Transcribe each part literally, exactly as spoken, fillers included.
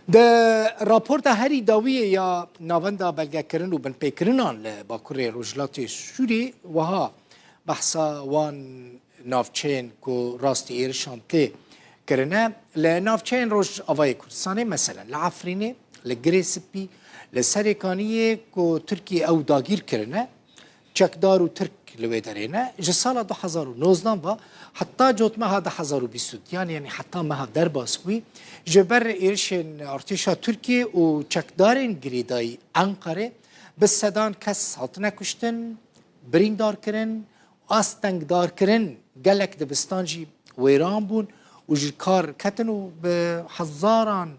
Di raporta herî dawiyê ya Navenda Belgekirin û Binpêkirinan li Bakurê Rojhilatê Sûrî wiha behsa wan navçeyên ku rastî êrişan tê kirine, li navçeyên Rojavayê Kurdistanê, meselen li Efrînê, li Girê Spî, li Serêkaniyê ku Tirkiye ew dagîr kirine, çekdar û Tirk li wê derê ne. Ji sala du hezar û nozdan ve heta cotmeha du hezar û bîst û duyan, yanî heta meha derbas bûyî, ji ber êrişên artêşa Tirkiyê û çekdarên girêdayî Enqerê bi sedan kes hatine kuştin, birîndar kirin, astengdar kirin, gelek dibistan jî wêran bûn û ji kar ketin û bi hezaran,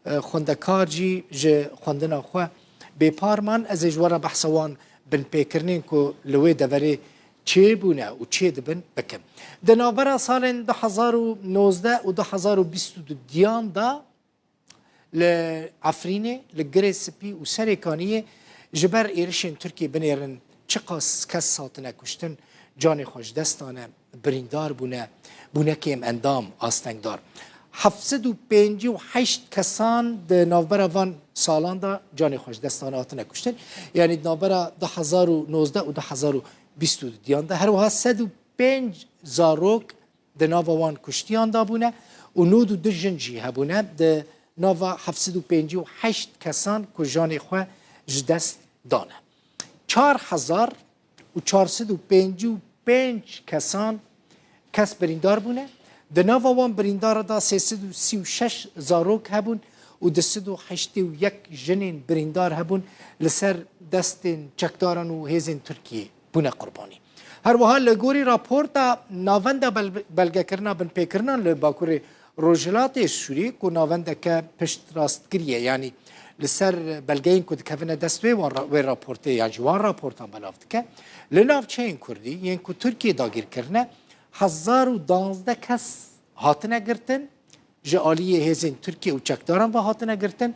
e, xwendekar jî ji xwendina xwe bêpar man. Ez ê ji we re behsa wan binpêkirinên ku li wê deverê çêbûne û çêdibin bikim. Di navbera salên du hezar û nozdeh û du hezar û bîst û duyan de li Efrînê, li Girê Spî û Serêkaniyê ji ber êrişên Tirkiyê binêrin çiqas kes hatine kuştin, canê xwe ji dest dane, birîndar bûne, bûne kêm endam, astengdar. Heft sed û pêncî û heşt kesan di navbera van salan de canê xwe ji dest dane, hatine kuştin. Yanî di navbera du hezar û nozdeh û du hezar û bîst û duyan de her wiha sed û pênc zarok di nava wan kuştiyan de bûne û nod û du jin jî hebûne. Di nava heft sed û pêncî û heşt kesan ku janê xwe ji dest dane, çar hezar û çar sed û pêncî û pênc kesan, kes birîndar bûne. Di nava wan birîndara de sê sed û sî û şeş zarok hebûn û du sed û heştê û yek jinên birîndar hebûn, li ser destên çekdaran û hêzên Tirkiyê bûne qurbanî. Her wiha li gorî raporta Navenda Bel-, Belgekirina Binpêkirinan li Bakurê Rojhilatê Sûrî ku navendeke piştrastkirî ye, yanî li ser belgeyên ku dikevine dest wê wan ra-, wê raportê yan jî wan raportan belav dike, li navçeyên Kurdî yên ku Tirkiye dagîr kirine, hezar û danzdeh kes hatine girtin, ji aliyê hêzên Tirkiye û çekdaran ve hatine girtin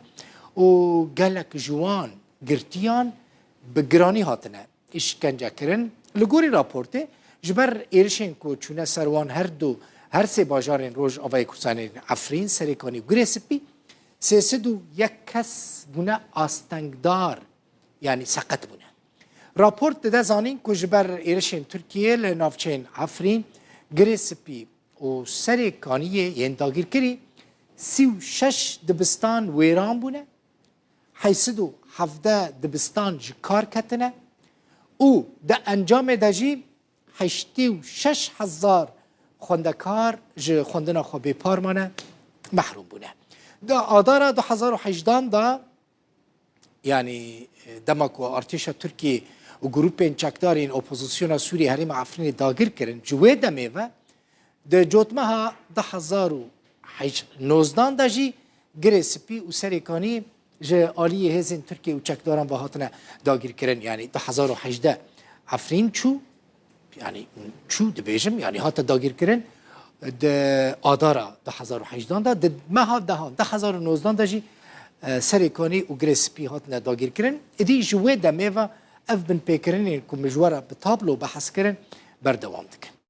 û gelek ji wan girtiyan bi giranî hatine îşkence kirin. Li gorî raportê, ji ber êrişên ku çûne ser wan her du, her sê bajarên Rojavayê Kurdistanê, Efrîn, Serêkanî û Girê Spî, sê sed û yek kes bûne astengdar, yanî seqet bûne. Raport dide zanîn ku ji ber êrişên Tirkiyê li navçeyên Efrîn, Girê Spî û Serêkaniyê yên dagîrkirî sî û şeş dibistan wêran bûne, heyt sed û hevdeh dibistan ji kar ketine û di encamê de jî heştê û şeş hezar xwendekar ji xwendina xwe bêpar mane, mehrûm bûne. Di Adara du hezar û hejdan de, yanî, e, dema ku artêşa Tirkiyê û grûpên çekdar yên opozisyona Sûriyê herêma Efrînê dagir kirin, ji wê demê ve di cotmeha du hezar û nozdan de jî Girê Spî û Serêkanî ji aliyê hêzên Tirkiyê û çekdaran ve hatine dagirkirin. Yanî du hezar û hejdeh Efrîn çû, yanî çû dibêjim, yanî hate dagirkirin di Adara du hezar û hejdan de, di meha dehan du hezar û nozdan de jî, e, Serêkanî û Girê Spî hatine dagirkirin. Êdî ji wê demê ve ev binpêkirinên ku min ji we re bi tablo behs kirin, berdewam dikin.